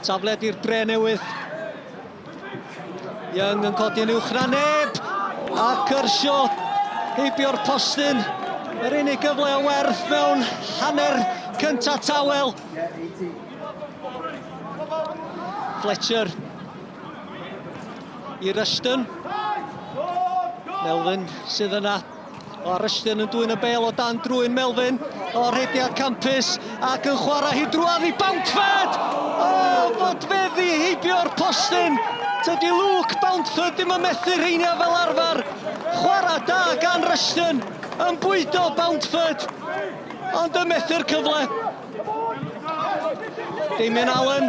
Tafliad i'r dre newydd. Young yn codi yn uwch na neb. A Kershaw heibio'r postyn. Yr unig gyfle o werth mewn hanner cynta tawel. Fletcher i Rushton. Melvin sydd yna. O Rushton yn dwyn y bel o dan drwy'n Melvin. O rhediad campus ac yn chwarae hi drwadd i Bountford! O, fodfeddi heibio'r postyn. Tydi Luke Bountford ddim yn methu rheinia fel arfer. Chwarae da gan Rushton yn bwydo Bountford, ond yn methu'r cyfle. Damien Allen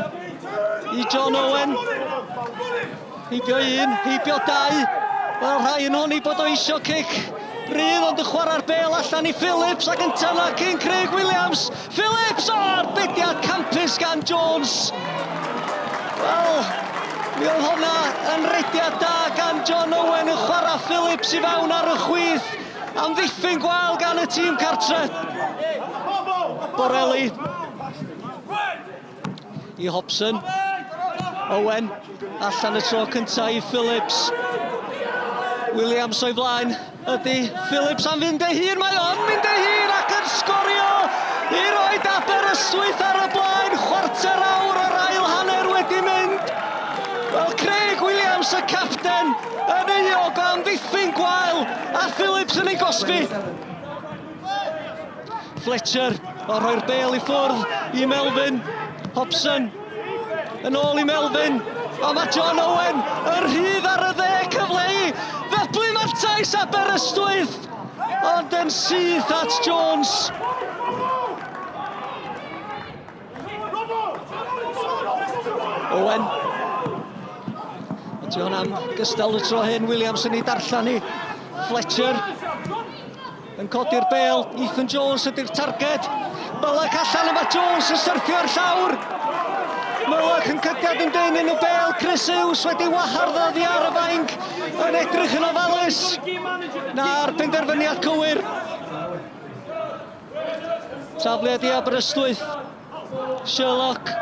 i John Owen. Heibio un, heibio dau. Wel, rhai yn honni bod o isio cic rydd, ond yn chwarae'r bel allan i Phillips ac yn tynna cyn Craig Williams. Phillips! O, arbediad campus gan Jones. Wel, mi oedd hwnna yn rediad da gan John Owen yn chwarae Phillips i fewn ar y chwith. Amddiffyn gwael gan y tîm cartre. Borelli i Hobson. Owen allan y tro cyntaf i Phillips. Williams o'i flaen ydy Phillips am fynd ei hun. Mae o'n mynd ei hun ac yn sgorio i roi Aberystwyth ar y blaen. Chwarter awr o'r ail hanner wedi mynd. Wel, Craig Williams, y capten, yn euog o amddiffyn gwael a Phillips yn ei gosbi. Fletcher o rhoi'r bel i ffwrdd i Melvin. Hobson yn ôl i Melvin. A mae John Owen yn rhydd ar y dde, cyfle i ddyblu mantais Aberystwyth. Ond yn syth at Jones. Owen. Ydy hwn am gystal y tro hyn, Williams yn ei darllen hi. Fletcher yn codi'r bel, Ethan Jones ydy'r targed. Mullock allan yma, Jones yn syrthio ar llawr. Mullock yn cydiad yn dyn yn y bel, Chris Hughes wedi wahardd oddi ar y fainc yn edrych yn ofalus. Na'r penderfyniad cywir. Tafliad i Aberystwyth. Sherlock.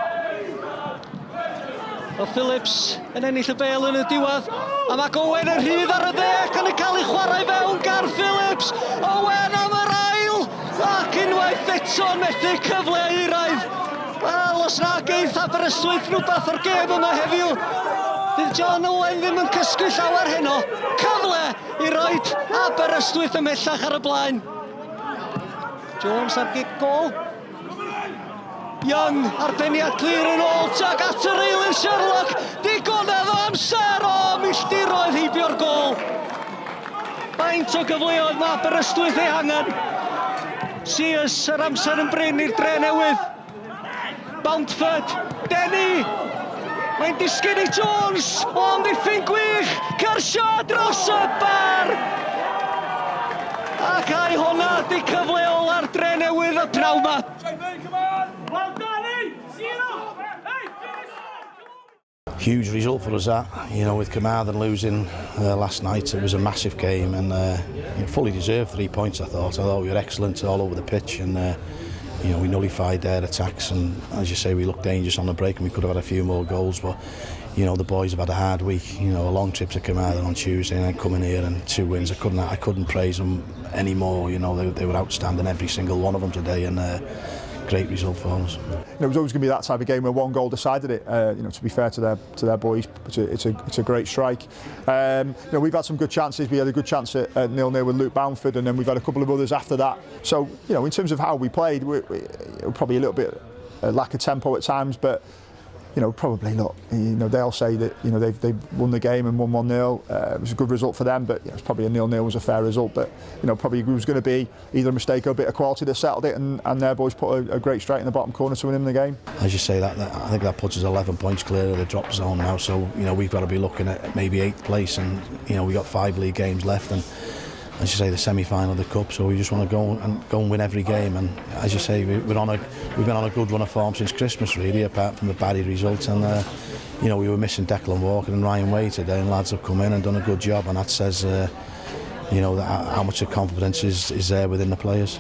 O Phillips yn ennill y bel yn y diwedd. A mae Owen yn rhydd ar y dde ac yn cael ei chwarae fewn gan Phillips. Owen am yr ail! Ac unwaith eto yn methu cyfle euraidd. Wel, os na geith Aberystwyth rhywbeth o'r gêm yma heddiw, fydd John Owen ddim yn cysgu llawer heno. Cyfle i roed Aberystwyth ymhellach ar y blaen. Jones ar gic gol. Young, arbeniad clir yn ôl tuag at yr eilydd Sherlock. Digonedd o amser o milltiroedd heibio'r gol. Faint o gyfleoedd mae Aberystwyth ei hangen. Sears, yr amser yn brin i'r dre newydd. Bountford, Denny! Mae'n disgyn i Jones! O, amddiffyn gwych! Kershaw dros y bar! Ac ai hwnna di cyfle ola'r dre newydd y pnawn ma. Huge result for us that, you know, with Carmarthen losing last night, it was a massive game and you know, fully deserved three points, I thought. I thought we were excellent all over the pitch and, you know, we nullified their attacks and, as you say, we looked dangerous on the break and we could have had a few more goals, but, you know, the boys have had a hard week, you know, a long trip to Carmarthen on Tuesday and then coming here and two wins. I couldn't, I couldn't praise them anymore, you know, they, they were outstanding, every single one of them today and, great result for us. You know, it was always going to be that type of game where one goal decided it. You know, to be fair to their to their boys, it's a, it's a, it's a great strike. You know, we've had some good chances. We had a good chance at, at 0-0 with Luke Boundford, and then we've had a couple of others after that. So, you know, in terms of how we played, we, we, probably a little bit lack of tempo at times, but you know, probably not. You know, they'll say that, you know, they've, they've won the game and won 1-0. It was a good result for them, but you know, it's probably a 0-0 was a fair result. But, you know, probably it was going to be either a mistake or a bit of quality that settled it, and, and their boys put a, a great strike in the bottom corner to win them the game. As you say, that, that I think that puts us 11 points clear of the drop zone now, so, you know, we've got to be looking at maybe 8th place, and, you know, we've got 5 league games left, and as you say, the semi-final of the cup, so we just want to go and go and win every game. And as you say, we, we're on a we've been on a good run of form since Christmas, really, apart from the Barry result. And you know, we were missing Declan Walker and Ryan Wade today, and lads have come in and done a good job, and that says, you know, that how much of confidence is, is there within the players.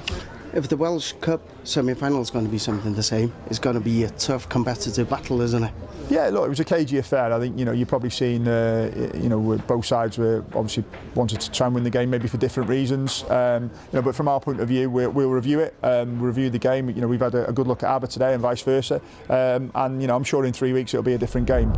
If the Welsh Cup semi-final is going to be something the same, it's going to be a tough competitive battle, isn't it? Yeah, look, it was a cagey affair. I think you've probably seen both sides were obviously wanted to try and win the game, maybe for different reasons. But from our point of view, we'll review it. We'll review the game. We've had a good look at Aber today and vice versa. And I'm sure in 3 weeks it'll be a different game.